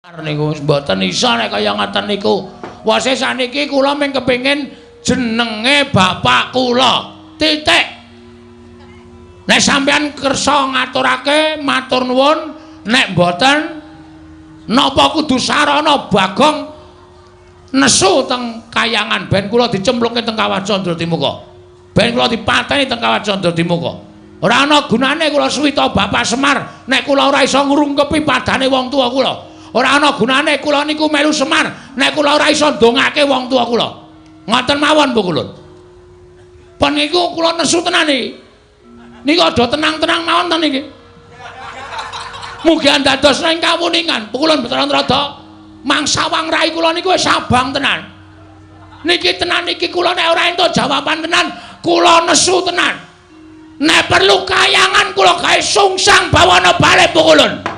Niku mboten iso nek kaya ngoten niku. Wase saniki kula mung kepengin jenenge bapak kula. Titik. Nek sampeyan kersa ngaturake matur nuwun, nek mboten napa kudu sarana Bagong nesu teng kayangan ben kula dicemplungke teng Kawah Candradimuka. Ben kula dipateni teng Kawah Candradimuka. Ora ana gunane kula suwita Bapak Semar nek kula ora iso ngrungkepi padane wong tuwa kula. Ora ana gunane kula niku melu Semar nek kula ora iso ndongake wong tuwa kula. Ngoten mawon Bu Kulun. Pun niku kula nesu tenan iki. Niku aja tenang-tenang mawon to niki. Mugi andados ing kawuningan. Bu Kulun Bathara Narada mangsawang rai kula niku wis abang tenan. Niki tenan niki kula nek ora entuk jawaban tenan, kula nesu tenan. Nek perlu kayangan kula gawe sungsang bawana balik Bu Kulun.